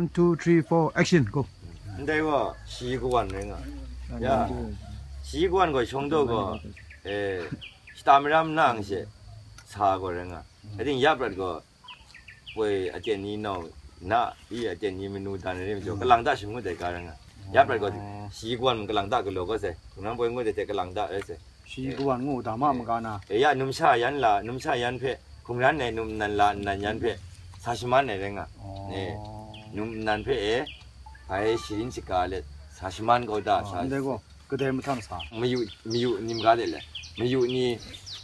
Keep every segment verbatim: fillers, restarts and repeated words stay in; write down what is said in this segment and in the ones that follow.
One, two, three, four, action, go. Ndai gaw, shi kawan rai nga. Ya, shi kawan gaw shawng daw gaw, eh, shata maram nang she, sa gaw rai nga. Ating ya prat gaw, poi aten ni nau, na, i aten ni manu dan rai majaw, kalang ta shangut dai ga rai nga. Ya prat gaw, shi kawan kalang ta galaw gaw sai, hkungran poi ngut dai hte kalang ta rai sai. Shi kawan ngu dama maga na. E ya, numsha yan la, numsha yan hpe, hkungran ai num nan la, nan yan hpe, sa shaman ai rai nga. E, num nan hpe e, bai shirin shika let, sa shaman kau da, sa. Ndai gaw, kadai mahtang sa. Mayu, mayu ni maga de le, mayu ni,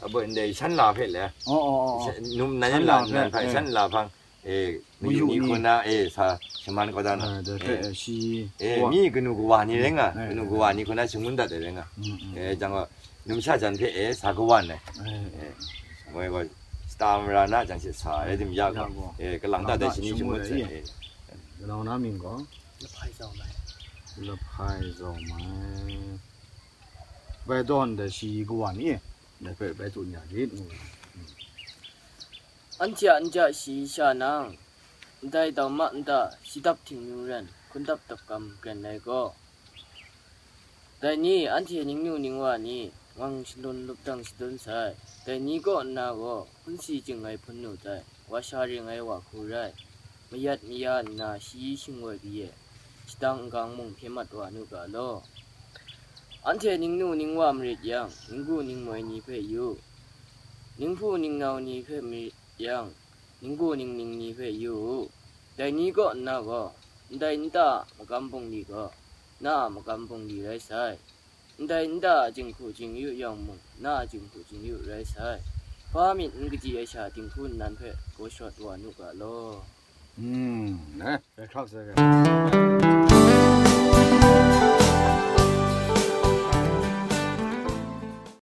abo ndai shan la hpe le, Oh, oh, oh. Shan, num nan yan la, nan hpe, shan la hpang, e, mayu ni hku na, e, sa shaman kau da na. Ah, dai hpe, e, shi, e, mi kanu kawa ni rai nga, kanu kawa ni hku na shangun dat ai rai nga. E, jang gaw, numsha jan hpe, e, sa kawan ai. E, moi gaw, shata mara na jang she sa, e, dim ya gaw, e, kalang ta dai shani shangun sai, e. Kanau na mying gaw? Lahpai Zau Mai. Lahpai Zau Mai. Bai dawn dai shi kawan ni, dai hpe bai tsun ya rit. Anhte a nja shayi sha nang, ndai dauma nta shadap htingnu ran hkun dap dap gam kren ai gaw, dai ni anhte ningnu ningwa ni ngang shalun lupdang shadun sai. Dai ni kaw nna gaw, hpunsi ching ai hpunnu tai, wa sha ring ai wa hku rai, mayat maya nna shayi shingwoi kaye, shadang n-gang mung hkye mat wa nu ga law. Anhte ningnu ningwa marit yang, ningku ningmoi ni hpe yu, ninghpu ningnau ni hpe marit yang, ningku ningning ni hpe yu u. Dai ni kaw nna gaw, ndai nta a magam bungli gaw, na a magam bungli rai sai. Ndai nta a jinghku jingyu yawng mung, na a jinghku jingyu rai sai. Hpa myit n kaji ai sha dinghku nnan hpe gaw shawt wa nu ga law. Hmm, eh, bai hkrak sai ga.